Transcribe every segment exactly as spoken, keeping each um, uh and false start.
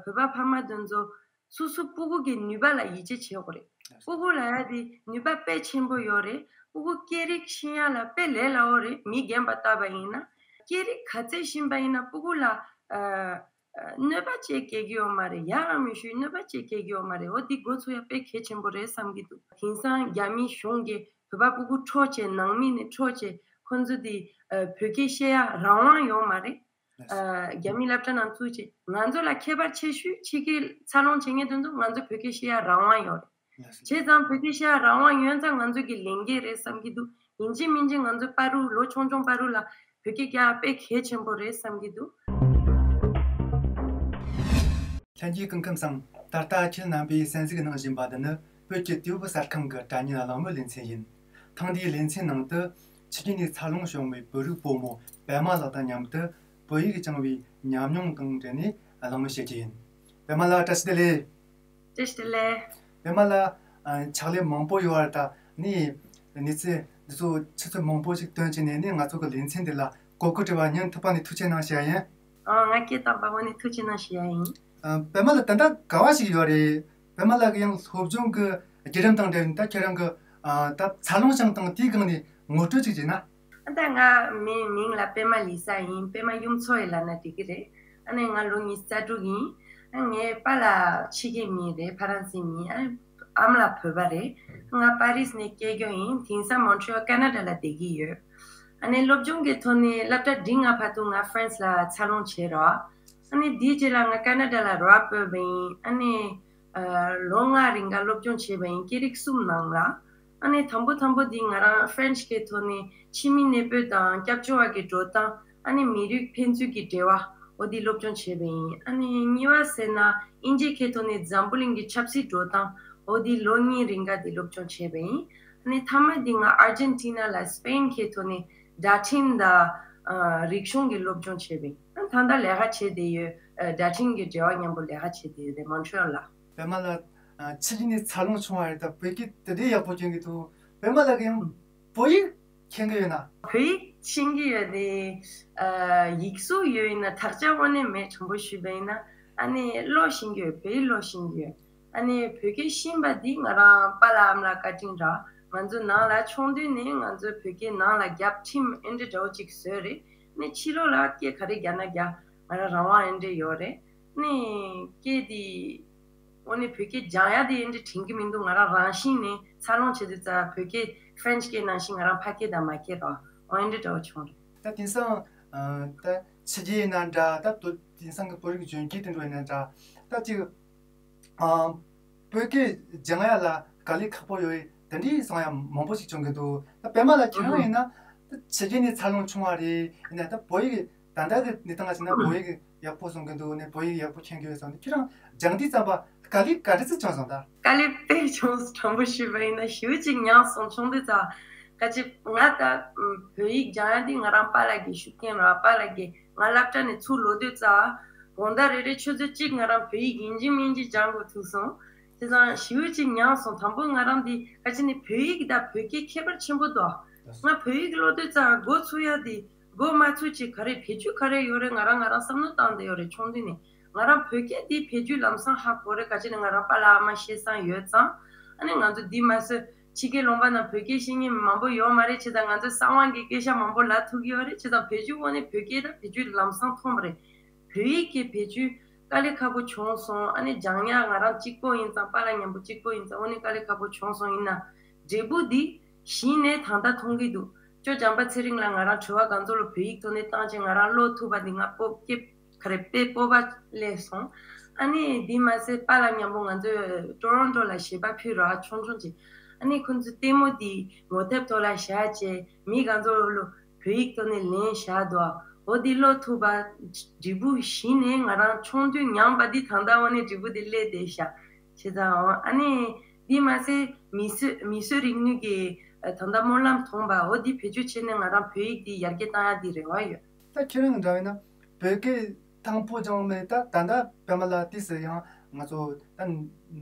བོད་པ་ཕ་མ་དེ་ཚོ་སོ་སོ་སྤུ་གུ་གི་ནུས་པ་ལ་ཡིད་ཆེས་བྱེད་དགོས་རེད། སྤུ་གུ་ལབ་ཡ་དེ་ནུས་པ་དཔེ་ཆེན་པོ་ཡོད་རེད། སྤུ་གུ་སྐད་རིགས་ཤེས་ཡ་ལ་དཔེ་ལས་སླ་བོ་རེད། མི་རྒན་པ་ལྟ་བ་ཡིན་ན། སྐད་རིགས་ག་ཚད་ཤེས་པ་ཡིན་ན་སྤུ་གུ་ལ་ཨ་ཨ་གནོད་པ་ཅིག་སྐྱེལ་གྱི་ཡོད་མ་རེད། ཡག་རང་མི་ཞུའི་གནོད་པ་ཅིག་སྐྱེལ་གྱི་ཡོད་མ་རེད། འོ་འདི་འགོ་ཚུགས་ཡ་དཔེ་གལ་ཆེན་པོ་རེད་བསམ་གྱི་འདུག་དེང་སང་རྒྱ་མི་གཞུང་གིས་བོད་པ་སྤུ་གུ་འཕྲོག་བྱས། ནང་མི་ནས་འཕྲོག་བྱས། ཁོང་ཚོ་འདི་ཨ་བོད་སྐད་བཤད་ཡ་རང་དབང་ཡོད་མ་རེད། ཨ་རྒྱ་མི་སློབ་གྲྭ་ནང་བཙུགས་བྱས། ང་ཚོ་ལ་ཁྱད་པར་ཆེ་ཤོས་ཕྱི་རྒྱལ་འཚར་ལོངས་བྱེད་མཁན་དེ་ཚོ་ང་ཚོ་བོད་སྐད་བཤད་ཡ་རང་དབང་ཡོད་རེད། བྱས་ཙང་བོད་སྐད་བཤད་ཡ་རང་དབང་ཡོད་ཙང་ང་ཚོ་གི་ལས་འགན་རེད་བསམ་གྱི་འདུག་ཡིན་གཅིག་མིན་གཅིག་ང་ཚོ་བར་དུ་ལོ་ཆུང་ཆུང་བར་དུ་ལ་བོད་སྐད་རྒྱག་དཔེ་གལ་ཆེན་པོ་རེད་བསམ་གྱི་འདུག་ལྷན་རྒྱས་སྐུ་ཁམས་བཟང་། ད་ལྟ་ཁྱེད་རྣམ་པས་གསན་གཟིགས་གནང་བཞིན་པ་འདི་ནི་བོད་ཀྱི་དུས་བབ་གསར་ཁང་གི་དྲ་བརྙན་གླེང་མོལ་ལེ་ཚན་ཡིན། ཐེངས་འདིའི་ལེ་ཚན་ནང་དུ་ཕྱི་རྒྱལ་ནས་འཚར་ལོངས་བྱུང་བའི་བོད་རིགས་བུ་མོ་པད་མ་ལགས་དང་མཉམ་དུ་བོད་ཡིག་སྦྱང་བའི་ཉམས་མྱོང་དང་འབྲེལ་ནས་གླེང་མོལ་བྱེད་ཀྱི་ཡིན། པད་མ་ལགས་བཀྲ་ཤིས་བདེ་ལེགས། བཀྲ་ཤིས་བདེ་ལེགས། པད་མ་ལགས། ཨ་ཕྱག་ལས་མང་པོ་ཡོད་པ་དང་ནི་གནས་ཚུལ་འདི་ཚོ་ཆུ་ཚོད་མང་པོ་ཞིག་བཏོན་བྱས་ནས་ནི་ང་ཚོ་གི་ལེ་ཚན་འདི་ལ་གོ་སྐབས་སྤྲད་པར་སྙིང་ཐག་པ་ནས་ཐུགས་རྗེ་གནང་ཞུ་ཡ་ཡིན། ཨ་ང་སྐད་བཏང་པ་དངོས་གནས་ཐུགས་རྗེ་གནང་ཞུ་ཡ་ཡིན། ཨ་པད་མ་ལགས་ད་ལྟ་ག་བ་ཞིག་ཡོད་རེད། པད་མ་ལགས་ཀྱི་ཡང་སློབ་སྦྱོང་གི་བརྒྱུད་རིམ་དང་འབྲེལ་ནས་ད་ཁྱེད་རང་གི་ཨ་ད་འཚར་ལོངས་བྱུང་སྟངས་དེའི་སྒང་ནས་ངོ་སྤྲོད་ཅིག་བྱས་ན། ཨ་ད་ང་མི་མིང་ལ་པད་མ་ལི་ས་ཡིན། པད་མ་གཡུ་མཚོ་ཡིན་ལབ་ན་འགྲིག་གི་རེད། ཨ་ནི་ང་ལོ་ཉི་ཤུ་རྩ་དྲུག་ཡིན། ཨ་ངའི་པཱ་ལགས་ཕྱི་རྒྱལ་མི་རེད། ཕ་རན་སི་མི། ཨ་ཨ་མ་ལགས་བོད་པ་རེད། ང་པ་རིས་ནས་སྐྱེས་རྒྱུ་ཡིན། དེང་སང་མོན་ཊི་རི་ཨོལ་ཀ་ན་ཌ་ལ་བསྡད་ཀྱི་ཡོད། ཨ་ནི་སློབ་སྦྱོང་གི་ཐོག་ནས་སློབ་གྲྭ་འགྲིག་སྔ་བར་དུ་ང་ཧྥ་རན་སི་ལ་འཚར་ལོངས་བྱས་རོགས། ཨ་ནི་དེའི་རྗེས་ལ་ང་ཀ་ན་ཌ་ལ་རོགས་བོད་པ་ཡིན། ཨ་ནི་ཨ་ལོ་ལྔ་རིང་ག་སློབ་སྦྱོང་བྱས་པ་ཡིན། སྐད་རིགས་གསུམ་ནང་ལ། ཨ་ནི་དང་པོ་དང་པོ་འདི་ང་རང་ཧྥ་རན་སི་སྐད་ཐོག་ནས་ཕྱི་མི་གནས་སྤོས་དང་སྐྱབས་བཅོལ་བ་གི་འགྲོ་སྟངས། ཨ་ནི་མི་རིགས་ཕན་ཚུན་གྱི་འབྲེལ་བ། འོ་འདི་སློབ་སྦྱོང་བྱས་པ་ཡིན། ཨ་ནི་གཉིས་པ་ཟེར་ན་དབྱིན་ཇིའི་སྐད་ཐོག་ནས་འཛམ་བུ་གླིང་གི་ཆབ་སྲིད་འགྲོ་སྟངས། འོ་འདི་ལོ་གཉིས་རིང་ག་འདི་སློབ་སྦྱོང་བྱས་པ་ཡིན། ཨ་ནི་མཐའ་མ་འདི་ང་ཨར་ཇེན་ཊི་ན་ལ་སི་པེན་སྐད་ཐོག་ནས་བརྡ་འཕྲིན་དང་ཨ་རིག་གཞུང་གི་སློབ་སྦྱོང་བྱས་པ་ཡིན། ཨ་ད་ལྟ་ལས་ཀ་བྱས་བསྡད་ཡོད། ཨ་བརྡ་འཕྲིན་གྱི་འབྲེལ་བ་མཉམ་པོ་ལས་ཀ་བྱས་བསྡད་ཡོད་རེད། མོན་ཊི་རི་ཨོལ་ལ། པད་མ་ལགས། ཨ་ཕྱི་རྒྱལ་ནས་འཚར་ལོངས་བྱུང་བ་རེད། ད་བོད་སྐད་དེ་འདྲའི་ཡག་པོ་སྐྱོན་གྱི་འདུག་པད་མ་ལགས་ཀྱིས་ཡང་བོད་ཡིག་མཁྱེན་གྱི་ཡོད་ན། བོད་ཡིག་མཁྱེན་གྱི་ཡོད་དེ། ཨ་ཡིག་གཟུགས་ཡོད་ཡིན་ན། དག་ཆ་དངོས་གནས་མེད། དྲང་པོ་ཞུས་པ་ཡིན་ན། ཨ་ནི་ཀློག་ཤེས་ཀྱི་ཡོད། བོད་ཡིག་ཀློག་ཤེས་ཀྱི་ཡོད། ཨ་ནི་བོད་སྐད་ཤེས་པ་འདི་ང་རང་པཱ་ལགས་ཨ་མ་ལགས་བཀའ་དྲིན་རེད། ང་ཚོ་ནང་ལ་ཆུང་དུས་ནས་ང་ཚོ་བོད་སྐད་ནང་ལ་རྒྱབ་ཁྲིམས་ཨེ་འདྲ་འདྲ་བོ་ཅིག་བཟོས་རེད། ཨ་ནི་ཕྱི་ལོགས་ལ་སྐད་ག་རེ་རྒྱག་ན་རྒྱག་ང་རང་རང་དབང་ཨེ་འདྲ་ཡོད་རེད། ནས་སྐད་དེ། དངོས་གནས་བོད་སྐད་སྦྱང་ཡ་དེ་ཨེ་འདྲ་དྲན་གྱི་མི་འདུག་ང་རང་རང་བཞིན་ནས་འཚར་ལོངས་བྱེད་དུས་ཙང་བོད་སྐད་ཧྥ་རན་སི་སྐད་ནང་བཞིན་ང་རང་ཕ་སྐད་དང་མ་སྐད་རོ། འོ་ཨེ་འདྲ་འདྲ་བོ་བྱུང་རེད། ད་དེང་སང་ཨ་ད་ཕྱི་རྒྱལ་ཡིན་ན་འདྲ། ད་དུ་དེང་སང་གི་བོད་རིགས་གཞོན་སྐྱེས་དེ་འདྲ་ཡིན་ན་འདྲ། ད་ཅིག་ཨ་བོད་སྐད་སྦྱང་ཡ་ལ་དཀའ་ལས་ཁག་པོ་ཡོད་དེ་འདྲའི་གསུང་ཡ་མང་པོ་ཞིག་བྱུང་གི་འདུག་ད་པད་མ་ལགས་ཁྱེད་རང་ཡིན་ན་ད་ཕྱི་རྒྱལ་ནས་འཚར་ལོངས་བྱུང་བ་རེད། ཡིན་ན་ད་བོད་ཡིག་ད་ལྟ་གི་གནས་སྟངས་ལ་བྱས་ན་བོད་ཡིག་ཡག་པོ་གསུང་གི་འདུག་ནས་བོད་ཡིག་ཡག་པོ་མཁྱེན་གྱི་ཡོད་ཙང་ནས་ཁྱེད་རང་སྦྱང་དུས་ཙམ་པ་དཀའ་ལས་ག་འདྲ་ཙམ་བྱུང་སོང་ད། དཀའ་ལས་དཔེ་བྱུང་། དྲང་པོ་ཞུས་པ་ཡིན་ན་ཞེ་པོ་ཅིག་མྱངས་སོང་། ཆུང་དུས་ཙང་ག་ཅི་ང་ད་བོད་ཡིག་སྦྱང་ཡ་འདི་ང་རང་པཱ་ལགས་ཀྱི་ཤུགས་རྐྱེན་རེད། པཱ་ལགས་ཀྱིས་ང་སློབ་གྲྭ་ནས་ཚུར་ལོག་དུས་ཙང་དགོང་དག་རེ་རེ་ཆུ་ཚོད་གཅིག་ང་རང་བོད་ཡིག་ཡིན་གཅིག་མིན་གཅིག་སྦྱང་དགོས་ཐུག་སོང་། བྱས་ཙང་ཞེ་པོ་ཅིག་མྱངས་སོང་། དང་པོ་ང་རང་འདི་ག་ཅི་ནས་བོད་ཡིག་དང་བོད་སྐད་ཁྱད་པར་ཆེན་པོ་འདུག་ང་བོད་ཡིག་ཀློག་དུས་ཙང་འགོ་ཚུགས་ཡ་འདི། འགོ་མ་ཚུགས་ཅིག་ག་རེ་བེད་སྤྱོད་ག་རེ་ཡོད་རེད། ང་རང་ང་རང་བསམ་བློ་བཏང་བསྡད་ཡོད་རེད། ཆུང་དུས་ནས་ང་རང་བོད་སྐད་འདི་བེད་སྤྱོད་ལམ་སང་ཧ་གོ་རེད། ག་ཅི་ནས་ང་རང་པཱ་ལགས་ཨ་མ་བཤད་སྟངས་ཡོད་ཙང་། ཨ་ནི་ང་ཚོ་འདི་མ་ཟད་ཕྱི་རྒྱལ་ལུང་པ་ནང་བོད་སྐད་ཤེས་མཁན་མང་པོ་ཡོད་མ་རེད། བྱས་ཙང་ང་ཚོ་གསང་བ་གི་སྐད་ཆ་མང་པོ་ལབ་ཐུབ་ཀྱི་ཡོད་རེད། བྱས་ཙང་བེད་སྤྱོད་དངོས་གནས་བོད་སྐད་ད་བེད་སྤྱོད་ལམ་སང་ཐོན་པ་རེད། བོད་ཡིག་གི་བེད་སྤྱོད་དཀའ་ལས་ཁག་པོ་བྱུང་སོང་། ཨ་ནི་སྦྱང་ཡག་ང་རང་གཅིག་པོ་ཡིན་ཙང་། པཱ་ལགས་མཉམ་པོ་གཅིག་པོ་ཡིན་ཙང་དངོས་གནས་དཀའ་ལས་ཁག་པོ་བྱུང་སོང་། ཡིན་ན་འབྲས་བུ་འདི་གཞི་ནས་ད་ལྟ་མཐོང་གི་འདུག་ཅོ་བྱམས་པ་ཚེ་རིང་ལགས་ང་རང་དྲི་བ་གང་ཚོ་ལ་བོད་ཡིག་ཐོག་ནས་བཏང་བྱས་ང་རང་ཀློག་ཐུབ་པ་འདི་ང་སྤོབས་སྐྱེ་ག་རེ་དཔེ་སྤོབས་པ་སླེབས་སོང་། ཨ་ནི་འདི་མ་ཟད་པཱ་ལགས་མཉམ་པོ་ང་ཚོས་ཊོ་རོན་ཊོ་ལ་གཞས་པ་ཕུལ་རོགས་ཆུང་ཆུང་ཅིག་ཨ་ནི་ཁོང་ཚོའི་ལྟད་མོ་འདི་ངོ་དེབ་ཐོག་ལ་བཞག་བྱས་མི་གང་ཚོ་ལ་བོད་ཡིག་ཐོག་ནས་ལེན་བཞག་འདུག་འོ་འདི་ཀློག་ཐུབ་པ་འབྲས་བུ་གཞི་ནས་ང་རང་ཆུང་དུས་མྱངས་པ་འདི་ད་ལྟ་འོ་ནས་འབྲས་བུ་འདི་སླེབས་བསྡད་ཤག་བྱས་ཙང་ཨ་ནི་འདི་མ་ཟད་མིས་བཟོས་མིས་བཟོས་རིག་ནུས་ཀྱི་ཨ་ད་ལྟ་སྨོན་ལམ་ཐོངས་པ་འོ་འདི་བེད་སྤྱོད་བྱས་ནས་ང་རང་བོད་ཡིག་འདི་ཡར་རྒྱས་བཏང་ཡ་འདི་རེ་བ་ཡོད། ད་ཁྱེད་རང་འདྲ་བས་ན་བོད་སྐད་དང་པོ་སྦྱངས་མེད། ད་ད་ལྟ་པད་མ་ལགས་དུས་སུ་ཡང་ང་ཚོ་ད་ན་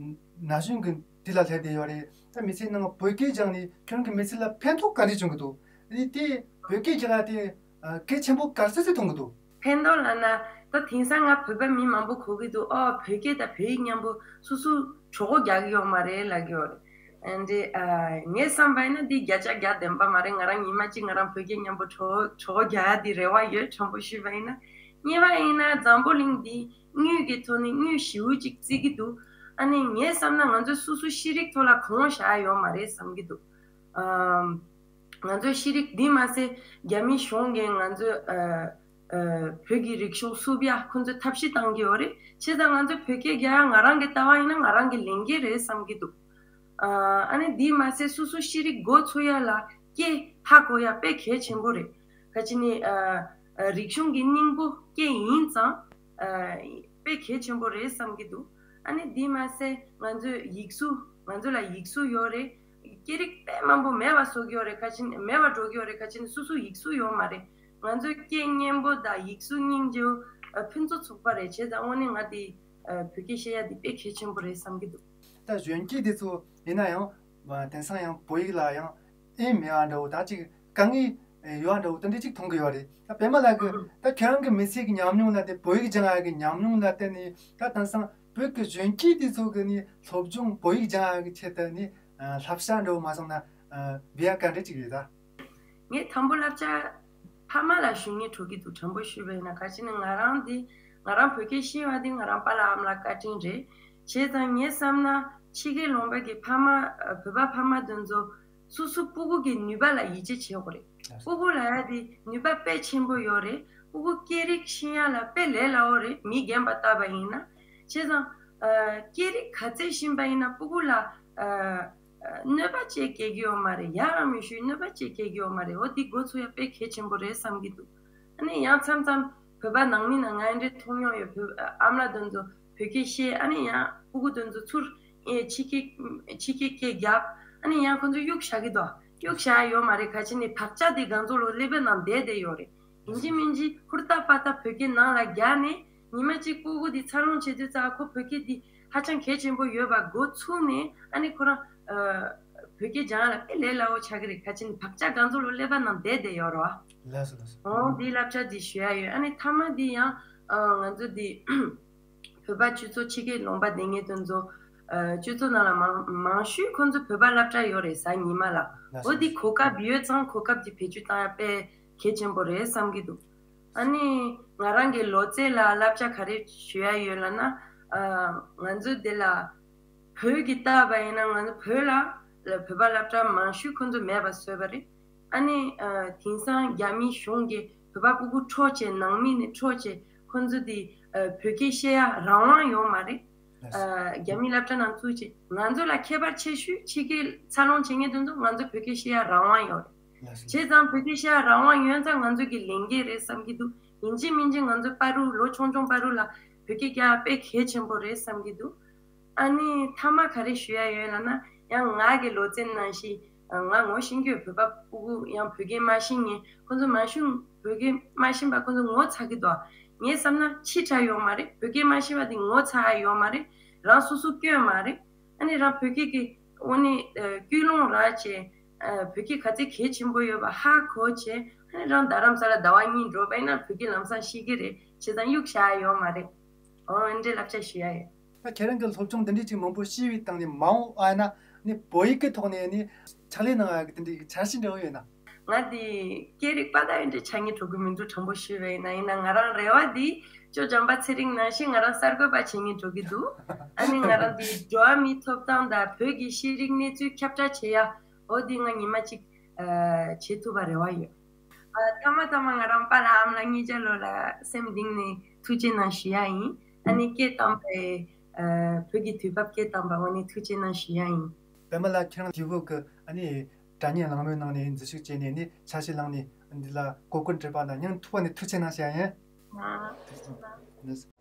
གཞོན་གྱི་དུས་ལ་སླེབས་བསྡད་ཡོད་རེད། ད་མི་ཚེ་ནང་བོད་སྐད་སྦྱངས་ནས་ཁྱེད་རང་གི་མི་ཚེ་ལ་ཕན་ཐོགས་ག་རེ་བྱུང་གི་འདུག་ཨ་ནི་དེ་བོད་སྐད་སྦྱང་ཡ་དེ་ཨ་གལ་ཆེན་པོ་ག་ཚོད་ཚོད་མཐོང་གི་འདུག་ཕན་ཐོགས་ལབ་ན་ ད་དེང་སང་ང་བོད་པ་མི་མང་པོ་གོ་གི་འདུག་ཨོ་བོད་སྐད་དང་བོད་ཡིག་མཉམ་པོ་སོ་སོ་གྲོད་ཁོག་རྒྱག་གི་ཡོད་མ་རེད་ལབ་ཀྱི་ཡོད་རེད། ཨ་འདྲེ་ཨ་ངས་བསམ་པ་ཡིན་ན་འདི་བརྒྱ་ཆ་བརྒྱ་བདེན་པ་མ་རེད། ང་རང་ཉི་མ་གཅིག་ང་རང་བོད་སྐད་མཉམ་པོ་གྲོད་གྲོད་ཁོག་རྒྱག་ཡ་དེ་རེ་བ་ཡོད། དྲང་པོ་ཞུས་པ་ཡིན་ན། གཉིས་པ་ཡིན་ན་འཛམ་བུ་གླིང་འདི་དངུལ་གྱི་ཐོག་ནས་དངུལ་ཞེ་པོ་ཅིག་བརྩི་གི་འདུག་ཨ་ནི་ངས་བསམ་ན་ང་ཚོས་སོ་སོ་ཤེས་རིག་ཐོག་ལ་གོང་བཞག་ཡ་ཡོད་མ་རེད་བསམ་གི་འདུག་ཨམ། ང་ཚོའི་ཤེས་རིག་འདི་མ་ཟད་རྒྱ་མི་གཞུང་གིས་ང་ཚོའི་ཨ་ཨ་བོད་ཀྱི་རིག་གཞུང་བསུབ་ཡ་ཁོ་ཚོས་ཐབས་ཤེས་བཏང་གི་ཡོད་རེད། བྱས་ཙང་ང་ཚོ་བོད་སྐད་རྒྱག་ཡ་ང་རང་གི་ལྟ་བ་ཡིན་ན་ང་རང་གི་ལས་འགན་རེད་བསམ་གྱི་འདུག་ཨ་ཨ་ནི་འདི་མ་ཟད་སོ་སོ་ཤེས་རིག་འགོ་ཚུགས་ཡ་ལ་སྐད་ཧ་གོ་ཡ་དཔེ་གལ་ཆེན་པོ་རེད། ག་ཅི་ནི་ཨ་ཨ་རིག་གཞུང་གི་སྙིང་པོ་སྐད་ཡིན་ཙང་ཨ་དཔེ་གལ་ཆེན་པོ་རེད་བསམ་གྱི་འདུག་ཨ་ནི་འདི་མ་ཟད་ང་ཚོའི་ཡིག་གཟུགས་ང་ཚོ་ལ་ཡིག་གཟུགས་ཡོད་རེད། སྐད་རིགས་དཔེ་མང་པོ་མེད་པ་བཟོ་གི་ཡོད་རེད། ཁ་ཅིག་མེད་པ་འགྲོ་གི་ཡོད་རེད། ཁ་ཅིག་སོ་སོ་ཡིག་གཟུགས་ཡོད་མ་རེད། ང་ཚོའི་སྐད་སྙན་པོ་དང་ཡིག་གཟུགས་སྙིང་རྗེ་བོ་ཕུན་ཚོགས་ཚོགས་པ་རེད། བྱས་ཙང་དངོས་གནས་ང་དེ་བོད་སྐད་བཤད་ཡ་དེ་དཔེ་གལ་ཆེན་པོ་རེད་བསམ་གྱི་འདུག་ད་གཞོན་སྐྱེས་དེ་ཚོ་ཡིན་ན་ཡང་དེང་སང་ཡང་བོད་ཡིག་ལ་ཡང་ཨེ་མེད་པ་འདྲ་བོ། ད་ཅིག་དཀའ་ངལ་ཡོད་པ་འདྲ་བོ་དེ་འདྲ་ཅིག་མཐོང་གི་ཡོད་རེད། ད་པད་མ་ལགས་ཀྱིས་ད་ཁྱེད་རང་གི་མི་ཚེ་གི་ཉམས་མྱོང་ལ་དེ་བོད་ཡིག་སྦྱང་ཡ་གི་ཉམས་མྱོང་ལ་བརྟེན་ནས་ད་དེང་སང་བོད་ཀྱི་གཞོན་སྐྱེས་དེ་ཚོ་གི་ནི་སློབ་སྦྱོང་བོད་ཡིག་སྦྱང་ཡ་གི་ཆེད་དུ་ནི་བསླབ་བྱ་འདྲ་བོ་མ་སོང་ན་འབད་ཡ་ག་འདྲ་ཅིག་ཡོད་ད། ངས་དང་པོ་བསླབ་བྱ་ཕ་མ་ལ་ཞུ་སྙིང་བྲོ་གི་འདུག་དྲང་པོ་ཞུས་པ་ཡིན་ན། ག་ཅི་ནི་ང་རང་འདི་ང་རང་བོད་སྐད་ཤེས་པ་འདི་ང་རང་པཱ་ལགས་ཨ་མ་ལགས་བཀའ་དྲིན་རེད། བྱས་ཙང་ངས་བསམ་ན་ཕྱི་རྒྱལ་ལུང་པ་གི་ཕ་མ་བོད་པ་ཕ་མ་དེ་ཚོ་སོ་སོ་སྤུ་གུ་གི་ནུས་པ་ལ་ཡིད་ཆེས་བྱེད་དགོས་རེད། སྤུ་གུ་ལ་ཡ་དེ་ནུས་པ་དཔེ་ཆེན་པོ་ཡོད་རེད། སྤུ་གུ་སྐད་རིགས་ཤེས་ཡ་ལ་དཔེ་ལས་སླ་བོ་རེད། མི་རྒན་པ་ལྟ་བ་ཡིན་ན། བྱས་ཙང་ཨ་སྐད་རིགས་ག་ཚད་ཤེས་པ་ཡིན་ན་སྤུ་གུ་ལ་ཨ་གནོད་པ་ཅིག་སྐྱེལ་གྱི་ཡོད་མ་རེད། ཡག་རང་མི་ཞུ་གནོད་པ་ཅིག་སྐྱེལ་གྱི་ཡོད་མ་རེད། འོ་འདི་འགོ་ཚུགས་ཡ་དཔེ་གལ་ཆེན་པོ་རེད་བསམ་གྱི་འདུག་ཨ་ནི་ཡང་མཚམས་མཚམས་བོད་པ་ནང་མི་ནང་ང་འདྲ་མཐོང་མྱོང་ཡོད། བོད་ཨ་མ་ལགས་དེ་ཚོ་བོད་སྐད་བཤད། ཨ་ནི་ཡང་སྤུ་གུ་དེ་ཚོ་ཚུར་ཨེ་ཕྱི་སྐད་ཕྱི་སྐད་སྐད་རྒྱབ། ཨ་ནི་ཡང་ཁོ་ཚོ་གཡུག་བཞག་གི་འདུག་གཡུག་བཞག་ཡ་ཡོད་མ་རེད། ག་ཅི་ནི་བག་ཆགས་དེ་སྒང་ཚོ་ལོ་ཀླད་པའི་ནང་བསྡད་བསྡད་ཡོད་རེད། ཡིན་གཅིག་མིན་གཅིག་ཧུར་ཐག་པ་ཐག་བོད་སྐད་ནང་ལ་རྒྱག་ནས་ཉི་མ་གཅིག་སྤུ་གུ་འདི་འཚར་ལོངས་བྱེད་དུས་ཙང་ཁོ་བོད་སྐད་འདི་ཧ་ཅང་གལ་ཆེན་པོ་ཡོད་པ་འགོ་ཚུགས་ནས་ཨ་ནི་ཁོ་རང་ཨ་བོད་སྐད་སྦྱང་ཡ་ལ་དཔེ་ལས་སླ་བོ་ཆགས་ཀྱི་རེད། ག་ཅི་ནི་བག་ཆགས་སྒང་ཚོ་ལོ་ཀླད་པ་ནང་བསྡད་བསྡད་ཡོད་རེད་བ། ལགས་སོ་ལགས་སོ། འོ་འདི་བསླབ་བྱ་འདི་ཞུ་ཡ་ཡོད། ཨ་ནི་མཐའ་མ་འདི་ཡང་ཨ་ང་ཚོ་འདི་བོད་པ་སྤྱི་ཚོགས་ཕྱི་རྒྱལ་ལུང་པ་བསྡད་མཁན་དེ་ཚོ་ཨ་སྤྱི་ཚོགས་ནང་ལ་མང་མང་ཤོས་ཁོ་ཚོ་བོད་པ་སློབ་གྲྭ་ཡོད་རེད་གཟའ་ཉི་མ་ལ། ལགས་འོ་སོ་འདི་ལགས་སོ། གོ་སྐབས་ཡོད་ཙང་གོ་སྐབས་འདི་བེད་སྤྱོད་བཏང་ཡ་དཔེ་གལ་ཆེན་པོ་རེད་བསམ་གྱི་འདུག་ཨ་ནི་ང་རང་གི་ལོ་ཚད་ལ་བསླབ་བྱ་ག་རེ་ཞུ་ཡ་ཡོད་ལབ་ན། ཨ་ང་ཚོ་འདི་ལ་བོད་ཀྱི་ལྟ་བ་ཡིན་ན་ང་ཚོ་བོད་ལ་བོད་པ་སློབ་གྲྭ་མང་ཤོས་ཁོ་ཚོ་མེད་པ་བཟོས་པ་རེད། ཨ་ནི་ཨ་དེང་སང་རྒྱ་མི་གཞུང་གིས་བོད་པ་སྤུ་གུ་འཕྲོག་བྱས། ནང་མི་ནས་འཕྲོག་བྱས། ཁོ་ཚོ་དེ་ཨ་བོད་སྐད་བཤད་ཡ་རང་དབང་ཡོད་མ་རེད། ལགས་སོ། ཨ་རྒྱ་མི་སློབ་གྲྭ་ནང་བཙུགས་བྱས། ང་ཚོ་ལ་ཁྱད་པར་ཆེ་ཤོས་ཕྱི་རྒྱལ་འཚར་ལོངས་བྱེད་མཁན་དེ་ཚོ་ང་ཚོ་བོད་སྐད་བཤད་ཡ་རང་དབང་ཡོད་རེད། ལགས་སོ། བྱས་ཙང་བོད་སྐད་བཤད་ཡ་རང་དབང་ཡོད་ཙང་ང་ཚོ་གི་ལས་འགན་རེད་བསམ་གྱི་འདུག་ཡིན་གཅིག་མིན་གཅིག་ང་ཚོ་བར་དུ་ལོ་ཆུང་ཆུང་བར་དུ་ལ་བོད་སྐད་རྒྱག་ཡ་དཔེ་གལ་ཆེན་པོ་རེད་བསམ་གྱི་འདུག་ཨ་ནི་མཐའ་མ་ག་རེ་ཞུ་ཡ་ཡོད་ལབ་ན། ཡང་ང་གི་ལོ་ཚད་ནང་བཞིན་ང་ངོ་ཤེས་ཀྱི་ཡོད། བོད་པ་སྤུ་གུ་ཡང་བོད་སྐད་མ་ཤེས་མཁན་ཁོ་ཚོ་མ་ཤེས། བོད་སྐད་མ་ཤེས་པ་ཁོ་ཚོ་ངོ་ཚ་གི་འདུག་ངས་བསམ་ན་ཕྱི་དྲགས་ཡོད་མ་རེད། བོད་སྐད་མ་ཤེས་པ་དེ་ངོ་ཚ་ཡ་ཡོད་མ་རེད། རང་སོ་སོ་སྐྱོན་མ་རེད། ཨ་ནི་རང་བོད་སྐད་ཀྱི་དངོས་གནས་ཀུན་སློང་རག་བྱས། བོད་སྐད་ག་ཚད་གལ་ཆེན་པོ་ཡོད་པ་ཧ་གོ་བྱས། ཨ་ནི་རང་རྡ་རམ་ས་ལ་ཟླ་བ་གཉིས་འགྲོ་བ་ཡིན་ན་བོད་སྐད་ལམ་སང་ཤེས་ཀྱི་རེད། བྱས་ཙང་གཡུག་བཞག་ཡ་ཡོད་མ་རེད། འོ་འདྲའི་བསླབ་བྱ་ཞུ་ཡ་ཡོད། ད་ཁྱེད་རང་གི་སློབ་སྦྱོང་འདི་འདྲའི་ཅིག་མང་པོ་ཤེས་པའི་སྟེང་ནས་མ་འོངས་པ་ན་ནི་བོད་ཡིག་གི་ཐོག་ནས་ནི་ཕྱག་ལས་གནང་ཡ་གི་དེ་འདྲའི་འཆར་གཞི་འདྲ་བོ་ཡོད་ན། ང་དེ་སྐད་རིགས་པ་ད་ཡིན་འདྲ་ཆགས་ངེས་འགྲོ་གི་མི་འདུག་དྲང་པོ་ཞུས་པ་ཡིན་ན། ཡིན་ན་ང་རང་རེ་བ་འདི་ཅོ་འཇམ་པ་ཚེ་རིང་ནང་བཞིན་ང་རང་གསར་འགོད་པ་བྱེད་ངེས་འགྲོ་གི་འདུག་ཨ་ནི་ང་རང་དེ་འགྲོ་བ་མིའི་ཐོབ་ཐང་དང་བོད་ཀྱི་ཤེས་རིག་གནས་ཚུལ་ཁྱབ་བསྒྲགས་བྱེད་ཡ། འོ་དེ་ང་ཉི་མ་གཅིག་བྱེད་ཐུབ་པ་རེ་བ་ཡོད། ཨ་ཐ་མ་ཐ་མ་ང་རང་པཱ་ལགས་ཨ་མ་ལགས་གཉིས་ཆ་ལོ་ལ་སེམས་གཏིང་ནས་ཐུགས་རྗེ་གནང་ཞུ་ཡ་ཡིན། ཨ་ནི་སྐད་བཏང་པའི་ཨ་བོད་ཀྱི་དུས་བབ་སྐད་བཏང་པ་དངོས་གནས་ཐུགས་རྗེ་གནང་ཞུ་ཡ་ཡིན། པད་མ་ལགས་ཁྱེད་རང་དེ་བོད་ཀྱི་ཨ་ནི་དྲ་བརྙན་གླེང་མོལ་ནང་ནས་འཛུལ་ཞུགས་བྱས་ནས་ནི་ཆ་ཤས་བླངས་ནས་འདི་ལ་གོ་སྐོན་བྲིས་པ་དང་སྙིང་ཐག་པ་ནས་ཐུགས་རྗེ་གནང་ཞུ་ཡ་ཡིན། ཨ་ཐུགས་རྗེ་གནང་།